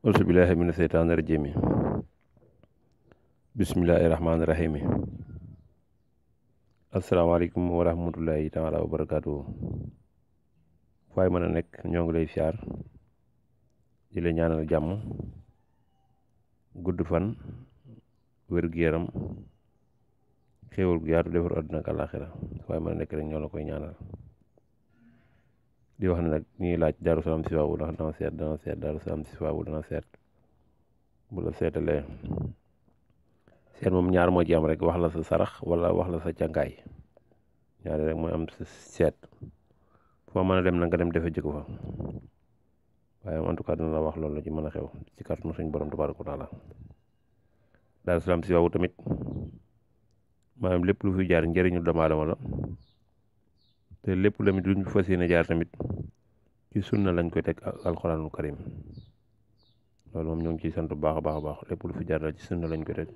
auzubillahi mina seytaani rajimi bismillahi rahmaani rahimi asalaamaaleykum wa rahmatullahi taala wa barakaatu. waaye mën a nekk ñoo ngi lay siyaar di la ñaanal jàmm gudd fan wér-gu-yaram xéewal gu yaatu defar àdduna ak àllaaxira waaye mën a nekk rek ñoo la koy ñaanal di wax ne nag ñuy laaj Daaru Salaam Chifaou ndax dana seet Daaru Salaam Chifaou dana seet bu la seetalee seet moom ñaar moo ci am rek wax la sa sarax wala wax la sa càngaay ñaari rek mooy am sa seet foo mën a dem na nga dem defe jikko fa waaye en tout cas dina la wax loolu la ci mën a xew ci kàttanu suñ borom tabaaraka wa taala. Daaru Salaam Chifaou tamit maanaam lépp lu fi jaar njëriñu doomu aadama la te lépp tamit lu ñu fas yéene jaar tamit ci sunna lañ koy teg ak alxuraanul karim loolu moom ñoo ngi ciy sant bu baax a baax a baax lépp lu fi jaar daal ci sunna lañ koy teg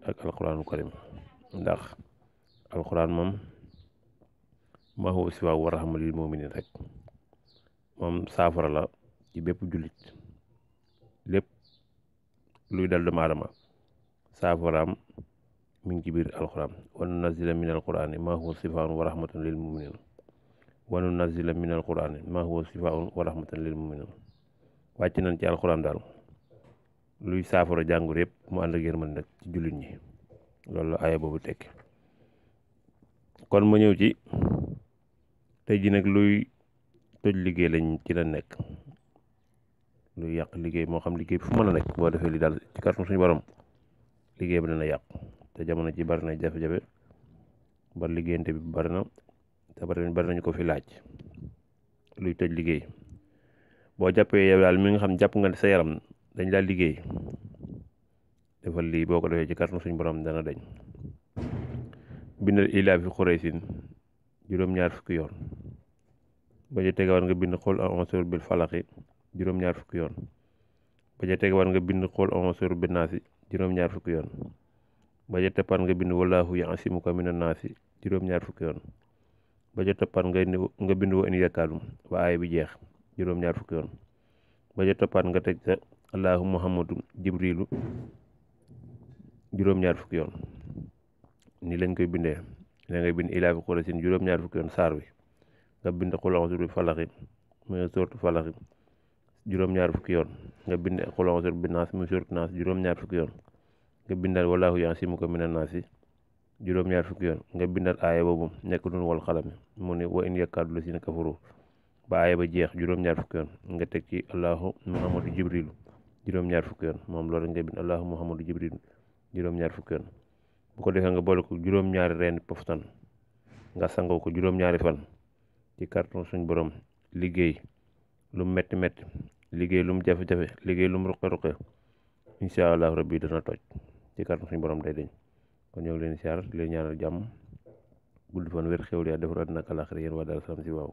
ak alxuraanul karim ndax alxuraan moom maa huwa shifaa'un wa rahmatun lil mu'miniin rek moom saafara la ci bépp jullit lépp luy dal doomu aadama saafaraam mi ngi ci biir alxuraan wa nunazzila min alquraani maa huwa shifaa'un wa rahmatun lil mu'miniin wa nunazzila min alquraani maa huwa shifaa'un wa rahmatun lil mu'miniin wàcc nañ ci alxuraan daal luy saafara jàngur yëpp mu ànd ak yërmande nag ci jullit ñi loolu la aaya boobu tekk kon ma ñëw ci tey ji nag luy toj liggéey lañ ci la nekk luy yàq liggéey moo xam liggéey fu mën a nekk boo defee li daal ci kàttanu suñu borom liggéey bi dana yàq te jamono ci bari na jafe-jafe ba liggéeyante bi bari na te bari nañu ko fi laaj luy toj liggéey boo jàppee yow daal mi nga xam jàpp nga sa yaram dañ daal liggéey defal lii boo ko defee ci kàttanu suñu borom dana dañ bindal ilaa fi xuraysin juróom-ñaar fukki yoon ba ca tegawaat nga bind xool a'uuzu bil falaqi juróom-ñaar fukki yoon ba ca tegawaat nga bind xool a'uuzu bin naasi juróom-ñaar fukki yoon ba ca toppaat nga bind wallaahu ya'simuka minan naasi juróom-ñaar fukki yoon ba ca toppaat nga bind wa in yakkaadum ba aay bi jeex juróom-ñaar fukki yoon ba ca toppaat nga teg sa allahu muhammadu jibrilu juróom-ñaar fukki yoon ni lañ koy bindee da ngay bind ilaa fi xuraysin juróom-ñaar fukki yoon saar wi nga bind xul a'uuzu bi falaxi muy sortu falaxi juróom-ñaar fukki yoon nga bind xul a'uuzu bi naas muy sortu naas juróom-ñaar fukki yoon nga bindaat wallaahu ya'simuka minan naasi juróom-ñaar fukki yoon nga bindaat aaya boobu nekk nun wal xalami mu ne wa in yakkaadu lazina kafaru ba aaya ba jeex juróom-ñaar fukki yoon nga teg ci allahu muhammadu jibrilu juróom-ñaar fukki yoon moom loolu ngay bind allahu muhammadu jibrilu juróom-ñaar fukki yoon bu ko defee nga boole ko juróom-ñaari reen poftan nga sangoo ko juróom-ñaari fan ci carton suñ borom liggéey lu metti metti liggéey lu mu jafe-jafe liggéey lu mu ruqe-ruqe incha allah rabbi dana toj ci carton suñ borom day deñ kon ñoo ngi leen siyaar di leen ñaanal jàmm gudd fan wér xewli yaa defar àddina ak àllaaxira yéen waa Daaru Salaam Chifaou